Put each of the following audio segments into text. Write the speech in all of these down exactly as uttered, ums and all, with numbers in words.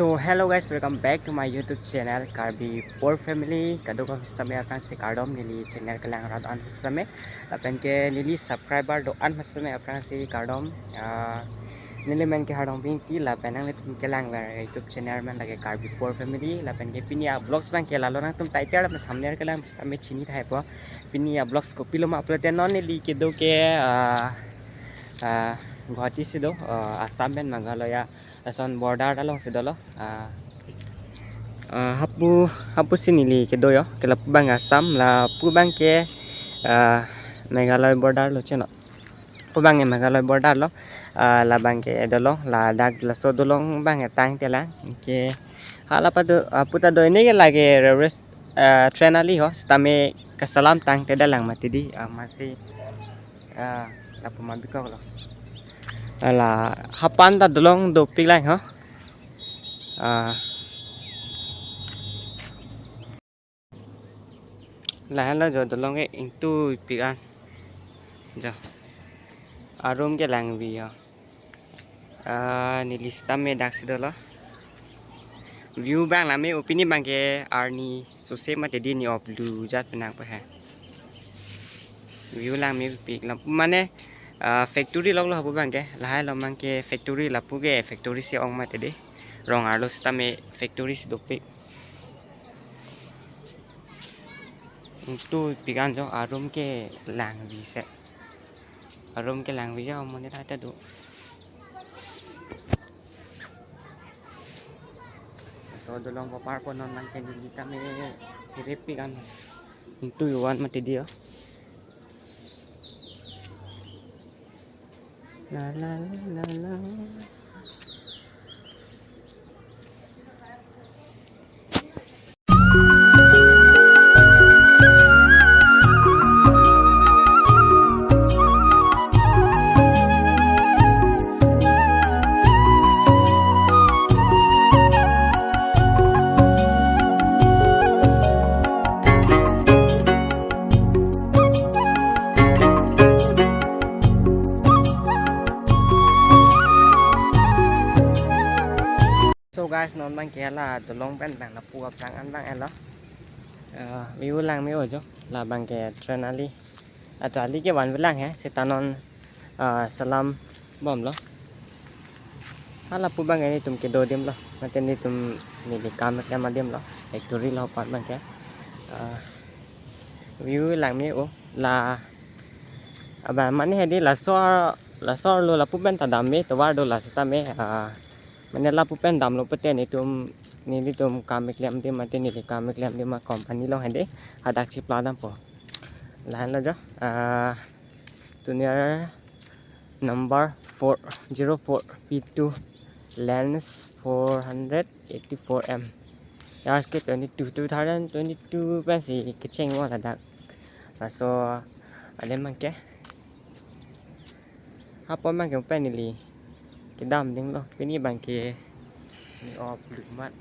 So hello guys, welcome back to my YouTube channel Karbi Poor Family. Kadokave sitame aphrangsi kardom, neli channel kelang rat an sitame, lapen ke neli subscriber do-an sitame aphrangsi kardom. Ah, neli men ke Hardong Pingti, lapen nanglitum kelang ver YouTube channel men lake Karbi Poor Family, lapen ke pini a-vlogs abang ke lalo, nangtum title lapen thumbnail kelang sitame chini tahai po. Pini a-vlogs kopilo ma pulote non neli kedo ke, ah, ah, Guwahati si do, ah, Assam pen Meghalaya lason border alongsi dolo. Ah, ah, hapu, hapusi neli kedo yo, ke lapu abang Assam, lapu abang ke, ah, Meghalaya border lo cheno. Lapu abang ke Meghalaya border lo, ah, labang ke dolo, ladak laso dolong abang ke tangte lang. Ke hala pado, ah, puta do ini ke lake railway, ah, train ali ho, sitame kasalam tangte dalang mati di, ah, masi, ah, lapu ma bikok lo. Ala hapan ta dolong dopik lang ho. Ah. Lahenlo jo dolong ke ingtuipik an. Jo. Arum ke langvi ho. Ah, neli sitame daksi dolo. View abang lame o, pini abang ke arni sose mati di, ni op lu jat penang pe he. View langmepik lam mane, ah, factory lok lo hapu abang ke, lahai lo abang ke factory, lapu ke factory si ong mati di. Rong arlo sitame factory si dopik. Ingtuipik an jo, arum ke langvi se. Arum ke langvi ya, omoni ta ta do. So dolong papar po non abang ke neli tame hiripik an. Ingtui van mati di yo. La la la la la. So guys, non abang ke la dolong pen abang lapu aphrang an abang elo. Eh, view langme o jo, labang ke train ali. Ato ali ke vanve lang he, seta non, ah, salam bomlo. Hala pu abang ke nelitum kedo adim lo, mate nelitum neli kam keklem adim lo, factory lo pan abang ke. Ah, view langme o, la, abang mane hedi laso, laso lo lapu pen ta damve, tovar do la sitame, ah, mane lapu pen damlo pute nelitum, nelitum kam keklem adim mate neli kam keklem adim a company along hedi, hadak chipla dampo. Lahenlo jo, ah, Tuniar number four zero four P two, lens four hundred eighty-four M. Years ke twenty-two, two thousand twenty-two pensi kecheng mo ladak. Laso adim abang ke. Hapu abang ke pen neli kedam dinglo. Pini abang ke ni op lumat.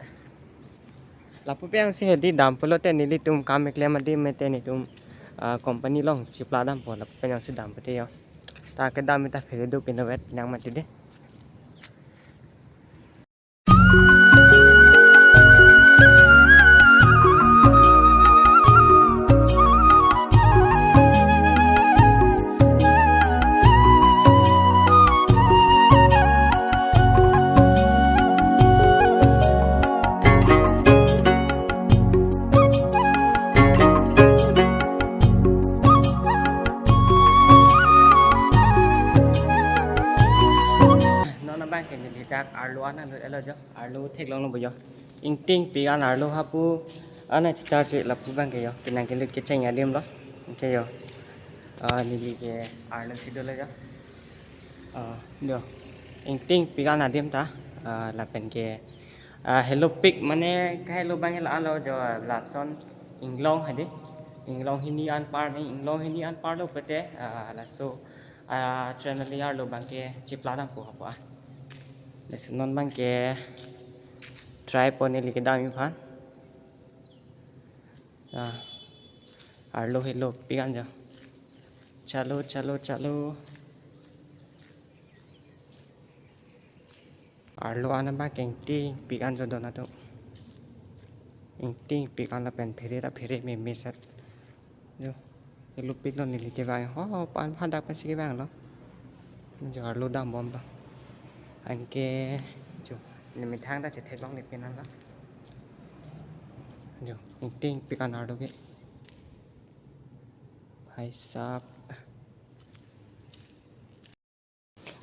Lapu pen si hedi dam pulote nelitum kam keklem adim mate nelitum, ah, company along chipla dampo, lapu pen si dam pute yo. Ta kedam ta phere do pinovet nang mati di. Non abang ke neli dak arlo an nanglut elo jo, arlo theklonglo bo jo. Ingtingpik an arlo hapu an chechar che lapu abang ke jo, kenang kelut kecheng adim lo. Anke jo. Ah, neli ke arlo si dolo jo. Ah, jo. Ingtingpik an adim ta, ah, lapen ke, ah, helopik mane kahelo abang ke la-an lo jo, lapuson inglong hedi. Inglong hini anpar ni, inglong hini anpar lo pute, ah, laso, ah, train ali arlo abang ke chipla dampo hapu a. Laso non abang ke try po neli kedam aphan. Ah, arlo helopik an jo. Chalo, chalo, chalo. Arlo an abang ke ingtingpik an jo don atum. Ingtingpik an lapen phere ta phere meme set. Jo, helopik lo neli kevang. Ho, pan hadak pensi kevang lo. Jo, arlo dambom lo. Anke, jo, nemethang ta chetheklongle pin an lo. Jo, ingtingpik an arlo ke. Bhai sahab.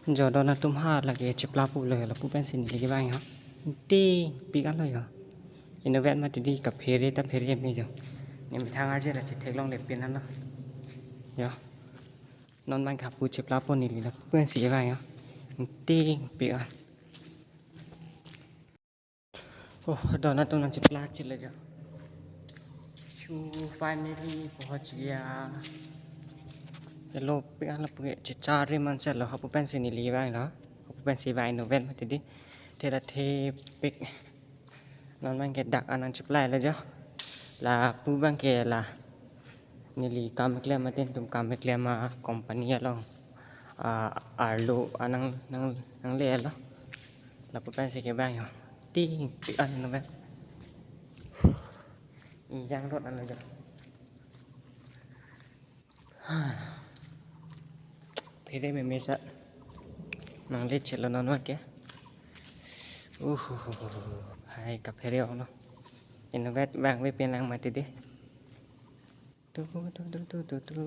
Jo, don atum ha lake chepla pulo, lapu pensi neli kevang ho. Ingtingpik an lo jo. Inutvet mati di, kaphere ta phere me jo. Nemethang arje la chetheklongle pin an lo. Jo. Non abang ke hapu cheplapo neli, lapu pensi kevang ho. Ingtingpik an. Oh, don atum nangchepla chit lo jo. Shu, finally पहुंच गया. Helopik an lapu ke chechari manse lo, hapu pensi neli vang lo. Hapu pensi vang inutvet mati di. Theda thepik. Non abang ke dak an nangchepla lo jo. Lapu abang ke la neli kam keklem atum, tum kam keklem a company along, ah, arlo an nang, nang, nangle lo. Lapu pensi kevang ho. Ingtingpik an lo pen. Ingjang rot an lo jo. Phere meme set. Nangle chelo non abang ke. Uh, hai kaphere ong lo. Inutvet vangve pin lang mati di. Tu, tu, tu, tu, tu, tu.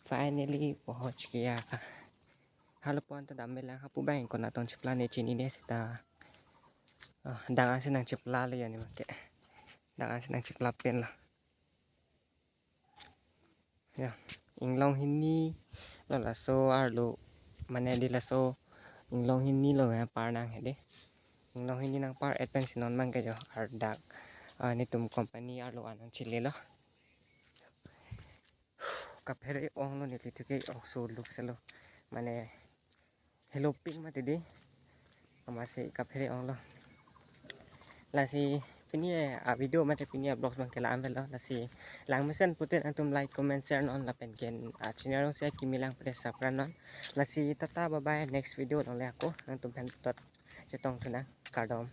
Finally पहुंच गया. Halapu an ta dam-me lang, hapu abang konat tong chepla ne chinine seta. Ah, dak ansi nangchepla lo ya ne make. Dak ansi nangchepla pen lo. Ya, inglong hini lo laso arlo, mane di laso inglong hini lo ya par nang hedi. Inglong hini nangpar-et pensi non abang ke jo ardak, ah, netum company arlo an nangchele lo. Kaphere ong lo neli thu ke, ong so luk selo. Mane helopik mati di. Amatsi kaphere ong lo. Lasi pini a video mate pini a vlogs abang ke la-an avelo. Lasi langmesen putin nangtum like, comment, share non lapen ke a channel si akimi lang pute subscribe non. Lasi tata bye bye, next video along le ako nangtum aphan tot chetong thu nang, kardom.